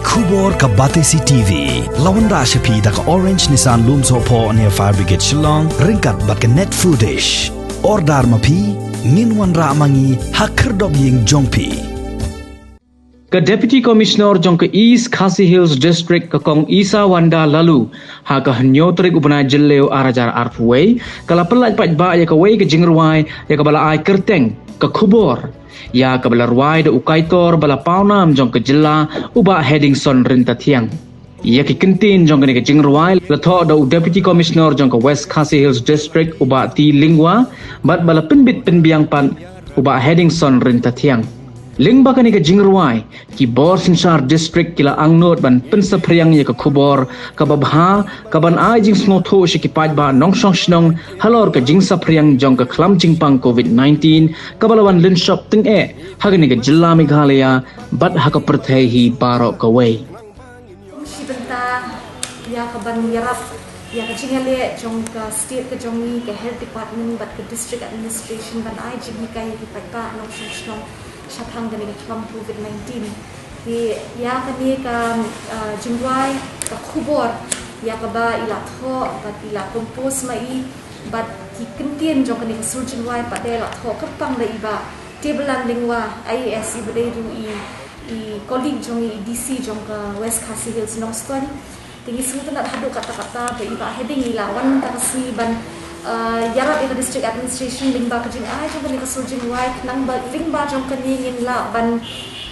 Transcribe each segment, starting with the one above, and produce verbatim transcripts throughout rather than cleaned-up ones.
Khubor ka Batesi T V. La wanrah sha phi da ka Orange Nissan Lumsohphoh near Fire Brigade Shillong, ryngkat bad ka Net Foodish. Order ma phi, ngin wanrah ma ngi ha khyrdop ïing jong phi. Ka Deputy Commissioner jong ka East Khasi Hills District, ka Kong Isawanda Laloo, ha ka hynñiew tarik u bnai Jylliew ar hajar arphew wei, ka la pyllait paidbah ïa kawei ka jingrwai ïa kaba la ai kyrteng Ka Khubor, ïa kaba la rwai da u kaitor ba la pawnam jong ka jylla, u Bah Headingson Ryntathiang. Ïa ki kyntien jong kane ka jingrwai la thoh da u Deputy Commissioner jong ka West Khasi Hills District, u Bah T Lyngwa, bad ba la pynbit pynbiang pat u Bah Headingson Ryntathiang. Lyngba kane ka jingrwai, ki bor synshar district ki la angnud ban pynsaphriang ïa ka khubor kaba bha, kaban ai jingsngewthuh sha ki paidbah nongshong shnong halor ka jingsaphriang jong ka khlam jingpang covid nineteen, kaba la wan lynshop tyngeh ha kane ka jylla Meghalaya bad ha ka pyrthei hi baroh kawei. Kum shi bynta ïa kaban ïarap ïa ka jingïaleh jong ka state ka jong ngi, ka health department bad ka district administration ban ai jinghikai ïa ki paidbah nongshong shnong shaphang kane ka khlam covid nineteen. Te ïa kane ka, ah, jingrwai Ka Khubor, ïa kaba i la thoh bad i la compose ma i, bad ki kyntien jong kane ka sur jingrwai pat de la thoh kyrpang da i Bah Tableland Lyngwa, I A S, i ba dei ruh i, i colleague jong i, i D C jong ka West Khasi Hills Nongstoiñ. Te ngi sngewtynnat haduh katta katta ba i Bah Heading i la wan mynta ka sngi ban, ah, ïarap ïa ka district administration lyngba ka jingai jong kane ka sur jingrwai, khnang ba lyngba jong kane ngin lah ban,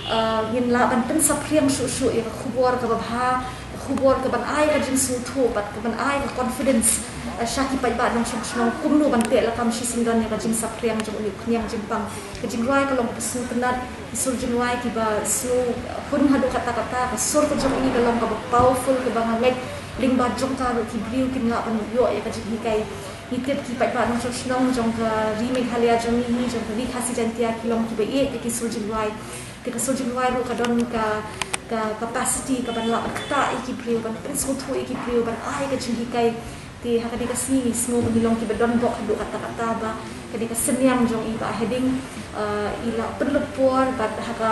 ah, ngin lah ban pynsaphriang shuh shuh ïa ka khubor kaba bha, ka khubor kaban ai ka jingsngewthuh bad kaban ai ka confidence, ah, sha ki paidbah nongshong shnong kumno ban teh lakam shisyndon ïa ka jingsaphriang jong une u khñiang jingpang. Ka jingrwai ka long kaba sngewtynnat, ki sur jingrwai kiba sngewhun haduh katta katta, ka sur ka jong i ka long kaba powerful, kaba nga ngeit lyngba jong ka ruh ki briew kin lah ban ïoh ïa ka jinghikai. Ngi tip ki paidbah nongshong shnong jong ka ri Meghalaya jong ngi hi, jong ka ri Khasi Jaiñtia, ki long kiba ïeit ïa ki sur jingrwai. Te ka sur jingrwai ruh ka don ka, ka capacity kaban lah ban ktah ïa ki briew, ban pynsngewthuh ïa ki briew, ban ai ka jinghikai. Te ha kane ka sngi ngi sngew ba ngi long kiba don bok haduh katta katta ba kane ka synñiang jong i Bah Heading, ah, i la pynlut por bad ha ka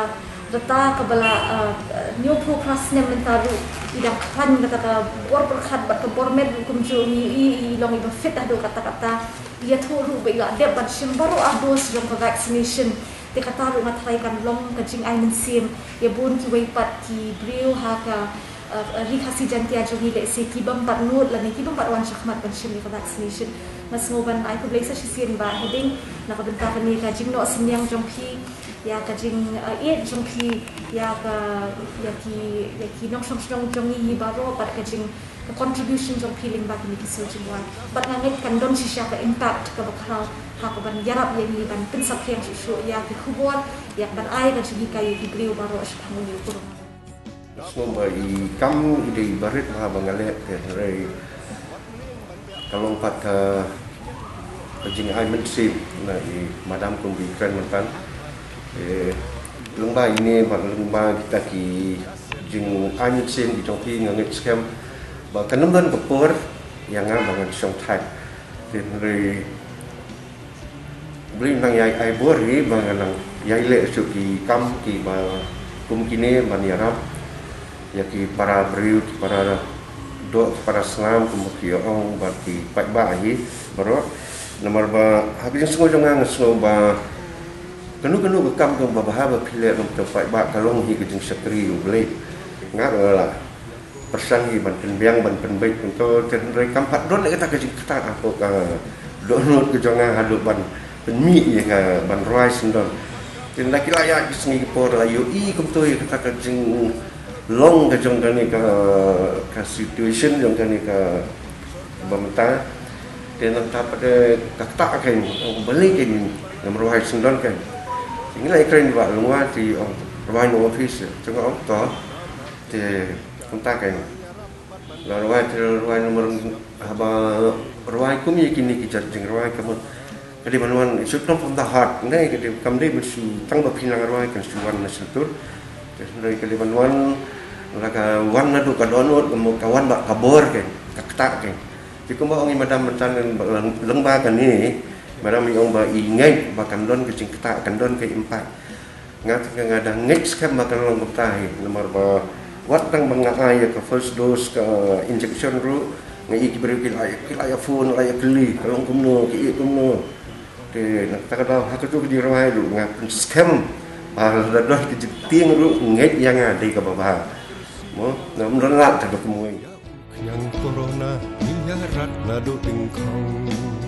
rta kaba la, ah, hynñiewphew phra snem mynta ruh i dang khlaiñ kata ka bor pyrkhat bad ka bor met ruh kumjuh ngi i, i long iba fit haduh katta katta. I ïathuh ruh ba i la dep ban shim baroh ar dose jong ka vaccination. Te kata ruh nga tharai kan long ka jingai mynsiem ïa bun kiwei pat ki briew ha ka, eh, ri Khasi Jaiñtia jong ngi, lehse ki bym pat nud lane ki bym pat wan shakhmat ban shim ïa ka vaccination. Nga sngew ban ai khublei sa shisien Bah Heading na ka bynta kane ka jingnoh synñiang jong phi, ïa ka jing, eh, ïeit jong phi ïa ka, ïa ki, ïa ki nongshong shnong jong ngi baroh bad ka jing ka contribution jong phi lyngba kine ki sur jingrwai. Bad nga ngeit kan don shisha ka impact kaba khraw ha kaban ïarap ïa ngi ban pynsaphriang shuh shuh ïa ki khubor, ïa kaban ai ka jinghikai ïa ki briew baroh shaphang une u corona. Sngewbha i kam i dei i barit bha ba nga leh te hynrei ka long pat ka ka jingai mynsiem na i madam kum ba i kren mynta. Eh, lyngba ine bad lyngba kita ki jingai mynsiem ki jong phi nga ngeit skhem ba kan ym don ka por ïa nga ba ngan shong thait. Te hynrei Blei nang ïai ai bor hi ba ngan nang ïai leh shuh ki kam kiba kum kine ban ïarap ïa ki para briew, ki para doh, ki para snam, kumba ki ong bad ki paidbah hi baroh. Namar ba ha ka jingsngew jong nga, nga sngew ba kano kano ka kam kaba bha ba phi leh long, to paidbah, ka long hi ka jingshakri U Blei. Nga ruh nga la pyrshang hi ban pynbiang, ban pynbeit, kumto, te hynrei kam pat don kata ka jingktah hapoh ka dohnud ka jong nga haduh ban pynmih ïa ka ban rwai syndon. Te ynda ki la ïaid ki sngi ki por, la ïohi kumto ïa kata ka jinglong ka jong kane ka, ka situation jong kane kaba mynta. Te nangta pat ka ktah kein, ong balei kein ngam rwai syndon kein. Te ngi la ïakren bad Lyngwa, te ong rwai na office, te nga ong to. Te kumta kein. La rwai, te rwai namar haba rwai kum ïa kine ki jait jingrwai ka mut ka dei ban wan, it should come from the heart. Neh, ka dei, kam dei ban shu tang ba phi nang rwai kan shu wan na shyntur. Te hynrei ka dei ban wan, la ka wan naduh ka dohnud, ka mut ka wan bad ka bor kein, ka ktah kein. Te kumba ong i madam mynta, lyngba kane, madam i ong ba i ngeit ba kan don ka jingktah, kan don ka impact. Nga te nga dang ngeit skhem ba kan long kumta hi, namar ba Wat tang ba nga ai ïa ka first dose ka injection ruh, nga ïohi ki briew ki la, ki la ïa phone, la ïa kylli, ka long kumno, ki ïohi kumno. Te na kata ka daw ha kato ka jingrwai ruh nga pynskhem ba lada don ka jingtieng ruh ngeit ïa nga dei kaba bha. Mo, ngam don lad kaba kumwei. Khñiang corona, ïa rat naduh dyngkhong.